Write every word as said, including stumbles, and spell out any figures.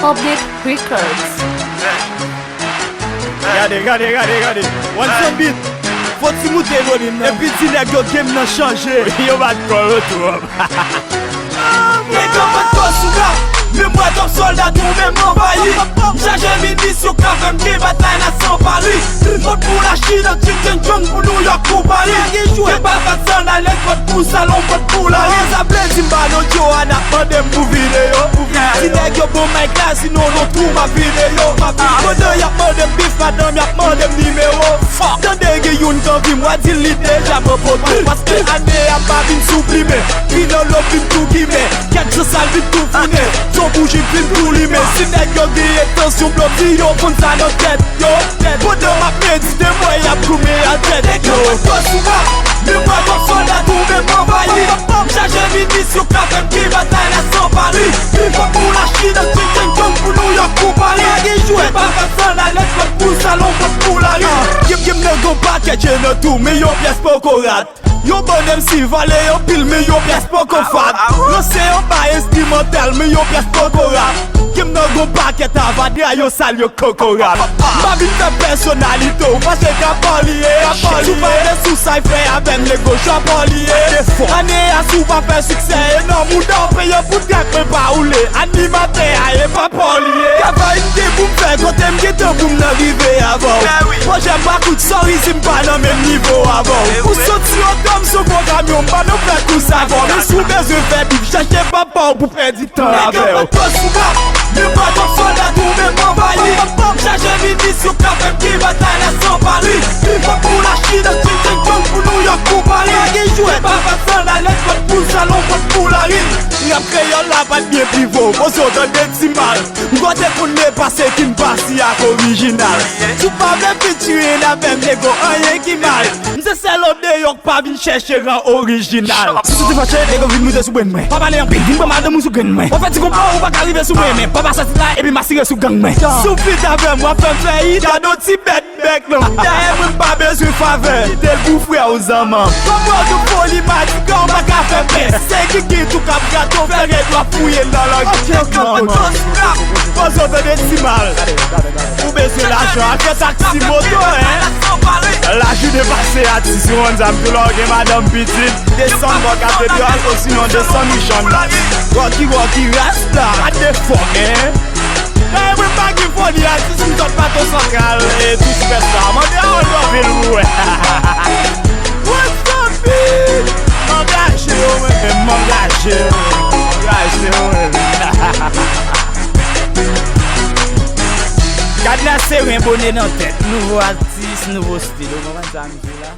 Public Records. Gade, gade, gade, gade. One son beat. Fò ti moute volume nan. Epi di nèg yo game nan chanje. Yo bat kò yo twòp. Nèg yo bat kò sou rap. Men mwen twòp sòlda tou men m anvayi. M chaje minis yo ka fè m gen batay la san pari. Vòt pou Lachin, Washington, John pou New York pou Paris. Gen pa fat san alèz, vòt pou salon, vòt pou lari. Sa vle di m ba nou Johanna mande m pou videyo. Ti nèg yo bon mic la, sinon nou tou m ap vide yo. Pandan y ap mande m bif, madanm y ap mande m nimewo. Tande gen youn k anvi m, w a di l li deja pran poto. Paske ane a pa vin siplimen. Vin anlo vin tou gimen. Kèk san sal vin tou founen. Son bouji vin tou limen. Si nèg yo gen entansyon blo, di yo konn sa nan tèt yo. Pandan m ap medite, m wè y ap goumen a tèt yo. Nèg yo pran kò sou rap. Men mwen twòp sòlda tou men m anvayi. M chaje minis yo ka fè m gen batay la san pari. Pifò pou Lachin, Washington, John pou New York pou Paris. Gen jwèt pa fat san alèz, vòt pou salon, vòt pou lari. Game, game nan gon pakèt je nan tou, men yon pyès poko rat. Yon bann M C vale yon pil, men yon pyès poko fat. Lanse yon bay enstrimantal, men yon pyès poko rap. Game nan gon pakèt avadra, yo sal yo kokorat. M pa vin fè pèsonalite w, paske ka pa w li ye. Si w pa vle sou sa y fè avè m, nego chwa pa w li ye. Ane a si w pa fè siksè, e nan mouda w peye pou trak mwen pa woule. Animatè a e pa pa w li ye. Travay m gen pou m fè, kote m gentan pou m nan rive avè w. Pwojè m pa kout, sorry si m pa nan menm nivo avè w. Ou soti otò m sou gwo kamyon, m pa nan fè kous avè w. Men si w bezwen fè bif, chèche papa w pou pèdi tan avè w. Nèg yo pran kò sou rap. Men mwen twòp sòlda tou men m anvayi. M chaje minis yo ka fè m gen batay la san pari. Pifò pou Lachin, Washington, John pou New York pou Paris. Gen jwèt pa fat san alèz, vòt pou salon, vòt pou lari. Rap kreyòl la pa t byen pivo. Poze w tande ti mal. M gwo te konn le pase ki m pase ak orijinal. Si w pa vle featuring avè m, nego, anyen ki mal. M se sèl òm deyò k pa vin chèche ran orijinal. Si w soti fache, nego vin moute sou brenn mwen. Pa pale anpil, vin pran madanm ou sou grenn mwen. W ap fè ti konplo, ou pa ka rive sou mwen, men papa sòti la epi m asire sou gang mwen. Si w fit avè m, w ap fè m fè it, gade yon ti bèt bèk non. Dayè mwen m pa bezwen favè. Kite l pou frè w zanmanm. Kòm w tou foli madigan, w pa ka fè pès. Se kiki tou k ap grate w, fè rèd w ap fouye nan lang. Nèg yo pran kò sou rap. Poze w tande ti mal. Ou bezwen lajan, afè taksi moto, en. Laj ou depase atis, ou konn sa m di w la, w gen madanm pitit. Desann bò katedral, osinon desann Richann. Rocky, Rocky, Rasta, what the fuck, en? Dayè mwen pa gen foli atis, m sot Bato Santral, e tou sipèsta. Mande a Oldo Vil pou wè. What's up, bitch? M angaje yo, mwen menm, m angaje yo. M angaje yo, mwen menm. Kadna Seren, bone nan tèt. Nouvo atis, nouvo stil. Ou konprann sa m di la?